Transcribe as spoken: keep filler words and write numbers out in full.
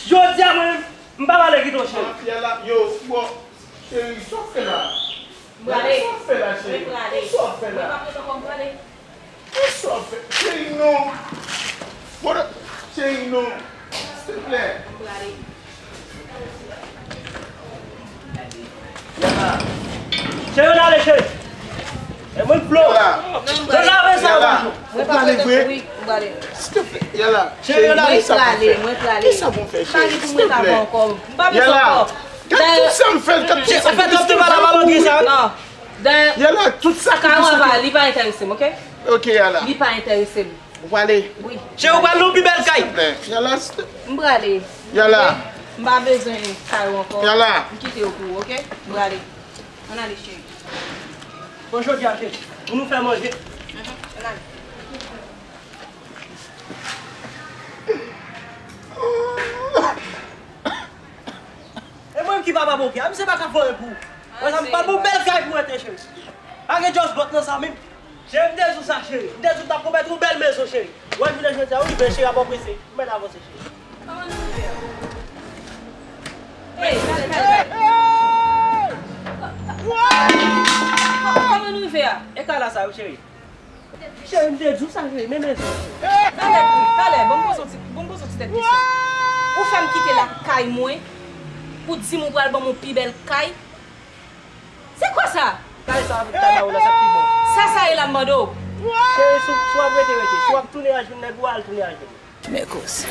Jodi a mwen, m pa pale kite w cheri. Yala, yo, bon, cheri, sa w fè la? M prale. Sa w fè la, cheri? Mwen prale. Sa w fè la? Mwen pa prale ankò, m prale. Sa w fè? Cheri, non. Bon, cheri, non. Silvouplè. M prale. Cheri, n ale, cheri. E mwen k blow. Yala. Yo lave sa. Yala. Ou prale vre? Wi, m prale. Silvouplè, Yala. Cheri, yo lave. Mwen prale, mwen prale. Kisa pou m fè, cheri? M pa gen pou mwen lave ankò. M pa bezwen ankò. Gad tout sa m fè, gad tout sa m fè. Ou fè twòp de pale a malandren sa. Non. Yala, tout sa ki pou soti. Li pa enterese m, oke? Oke, Yala. Li pa enterese m. Ou prale? Wi. Cheri, ou pral nan yon pi bèl kay. Silvouplè. Yala, silvouplè. M prale. Yala. M pa bezwen kay ou ankò. Yala. M kite yo pou ou, oke? M prale. Ann ale, cheri. Bon, jodi a, cheri, pou nou fè manje. Mhm. Ann ale. E mwen ki papa bòkè a, misye pa ka fòre pou ou. Wè sa, m pral ba w bèl kay pou rete, cheri. Pa gen just bòt nan sa menm. Cheri, m te di w sa, cheri. M te di w m t ap pwomèt ou bèl mezon, cheri. Wè, jounen jodi a, ou rive, cheri, ap oprese. M mèt avanse, cheri. Kòman nou rive a? Hey, talè, talè, talè. Kòman nou rive a? E kay la sa yo, cheri. Cheri, m te di w sa, cheri, men mezon. Talè, talè, bon, m poze yon ti, bon, m poze yon ti tèt kesyon. Ou fè m kite lakay mwen pou di m ou pral ban m yon pi bèl kay? Se kwa sa? Kay sa avèk kay la, ou la, sa k pi bon? Sa, sa ye la, m mande w. Cheri, si w, si w ap rete, rete. Si w ap tounen a jwenn nèg ou, al tounen a jwenn. Men koze.